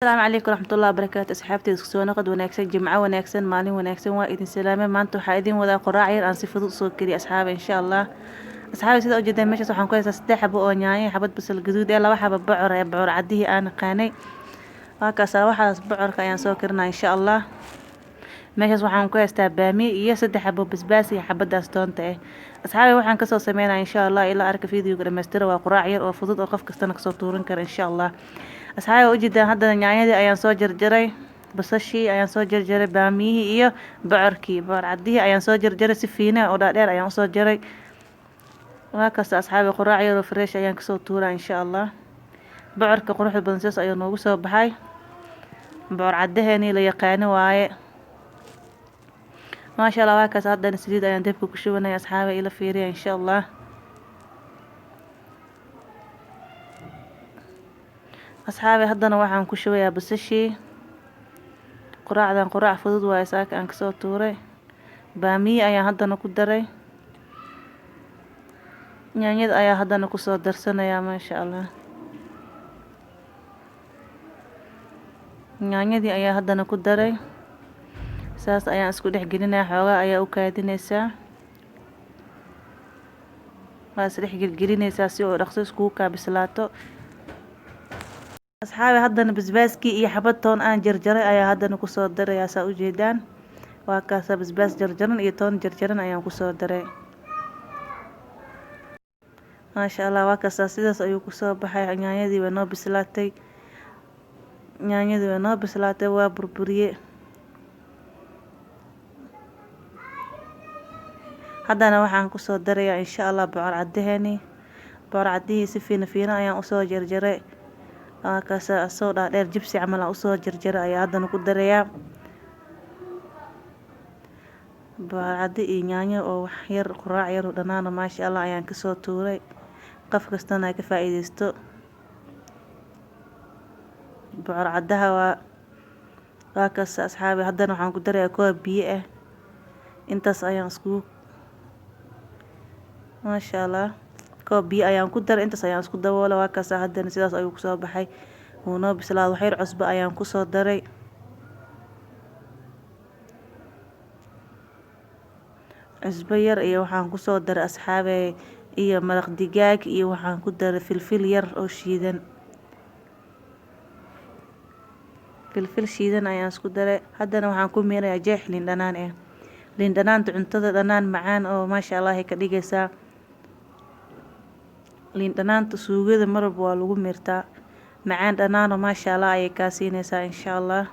Asalaamu calaykum waraxmatullahi wabarakaatu. Asxaabteyda, isku soo noqod wanaagsan, jimco wanaagsan, maalin wanaagsan. Waa idin salaamay. Maanta waxaa idin wadaa quraac yar aan si fudud usoo kariya, asxaaba, insha Allah. Asxaabi, sida ujeedaan, meeshaas waxaan ku haystaa 3 xabo oo yaanyo, xabad basal gaduud ee 2 xabo bocor ee bocor cadihii aan naqaanay. Waa kaas, waxaas bocorka ayaan soo karinaa, insha Allah. Meeshaas waxaan ku haystaa baamiye iyo 3 xabo basbaas iyo xabadaas toonta ah. Asxaabi, waxaan kasoo sameynaya, insha Allah, ilaa arka videoga dhamaystira. Waa quraac yar oo fudud oo qof kastana kasoo tuuran kara, insha Allah. Asxaabi, waa ujeedaan, haddana yaanyadii ayaan soo jarjaray, basashii ayaan soo jarjaray, baamiyihii iyo bocorkii, bocor cadihii ayaan soo jarjaray. Si fiina oo dhaadheer ayaan usoo jaray. Waa kasta, asxaabi, quraac yar oo fresh ayaan kasoo tuuraa, insha Allah. Bocorka quruxda badan sidaas ayuu noogu soo baxay. Bocor cadaheenii la yaqaano waaye, maasha Allah. Waa kaas, haddana saliid ayaan dabka ku shubanaya. Asxaabi, ila fiiriya, insha Allah. Asxaabi, haddana waxaan ku shubayaa basashii. Quraacdan quraac fudud waaye saaka aan kasoo tuuray. Baamiye ayaan haddana ku daray, yaanyada ayaa haddana kusoo darsanayaa, maasha Allah. Yaanyadii ayaa haddana ku daray, saas ayaan isku dhex gelinaya. Xoogaa ayaa u kaadineysaa, waa isdhex gelgelineysaa si oo dhaqso iskugu kaa bislaato. Asxaabi, haddana basbaaskii iyo xabad toon aan jarjaray ayaa haddana kusoo darayaa. Saa ujeedaan, waa kaasa, basbaas jarjaran iyo toon jarjaran ayaan kusoo daray, maasha Allah. Waa kaasaa, sidaas ayuu kusoo baxay. Yaanyadii way noo bislaatay, yaanyadii way noo bislaatay, waa burburiye. Haddana waxaan kusoo darayaa, insha Allah, bocor cadaheeni. Bocor cadihii si fiina fiina ayaan usoo jarjaray. Waa kaasa, asoo dhaadheer, jibsi camal aan usoo jarjaray ayaa haddana ku darayaa. Bocor cadi iyo yaanyo oo wax yar, quraac yar oo dhanaano, maasha Allah, ayaan kasoo tuuray. Qof kastana ay ka faa'iideysto. Bocor cadaha waa kaas, asxaabi. Haddana waxaan ku darayaa koob biyo ah. Intaas ayaan iskugu, maasha Allah, koob biyo ayaan ku daray, intaas ayaan isku daboolay. Waa kaas, haddana sidaas ayuu kusoo baxay, wuu noo bislaaday. Wax yar cusbo ayaan kusoo daray. Cusbo yar iyo waxaan kusoo daray, asxaabe, iyo maraq digaag, iyo waxaan ku daray filfil yar oo shiidan. Filfil shiidan ayaan isku daray. Haddana waxaan ku miirayaa jeex liin dhanaan ah. Liin dhanaanta cuntada dhanaan macaan oo, maasha Allah, ay ka dhigaysaa. Liin dhanaanta suugada marwalba waa lagu miirtaa. Macaan dhanaano, maasha Allah, ayay kaa siinaysaa, insha Allah.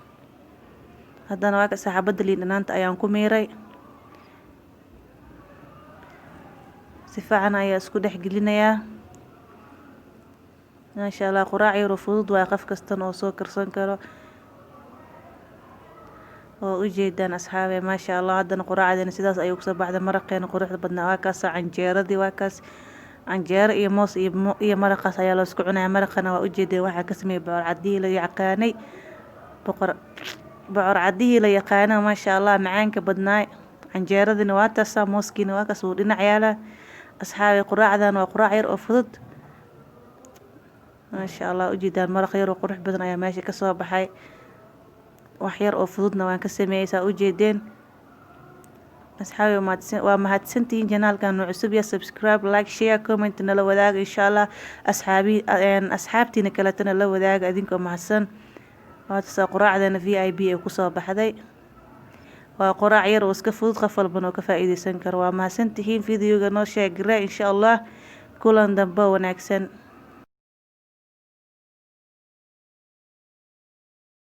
Haddana waa ka xabadda liin dhanaanta ayaan ku miiray. Si fiican ayaa isku dhex gelinayaa, maasha Allah. Quraac yar oo fudud waaye, qof kastana oo soo karsan karo oo ujeedaan, asxaabe, maasha Allah. Haddana quraacdeena sidaas ayuu kusoo baxday. Maraqeena quruxda badnaa waa kaas. Canjeeradii waa kaas, canjeero iyo moos iyo maraqaas ayaa loo isku cunaya. Maraqana waa ujeedeen, waxaa ka sameeyay bocor cadihii la yaqaanay, boqor bocor cadihii la yaqaano, maasha Allah, macaanka badnaay. Canjeeradina waa taasaa, mooskiina waa kaas, wuu dhinac yaalaa. Asxaabi, quraacdan waa quraac yar oo fudud, maasha Allah. Ujeedaan, maraq yar oo qurux badan ayaa meesha kasoo baxay. Wax yar oo fududna waan ka sameeyey, saa ujeedeen. Asxaabi, waa mahadsantihiin. Channelkan noo cusub ya, subscribe, like, share, comment nala wadaaga, insha Allah. Asxaabi, asxaabtiina kaletana la wadaaga, idinkoo mahadsan. Waa tasaa, quraacdeena VIP ay kusoo baxday. Waa quraac yar oo iska fudud, qof walbana oo ka faa'iideysan karo. Waa mahadsantihiin. Videoga noo share garee, insha Allah. Kulan dambe wanaagsan.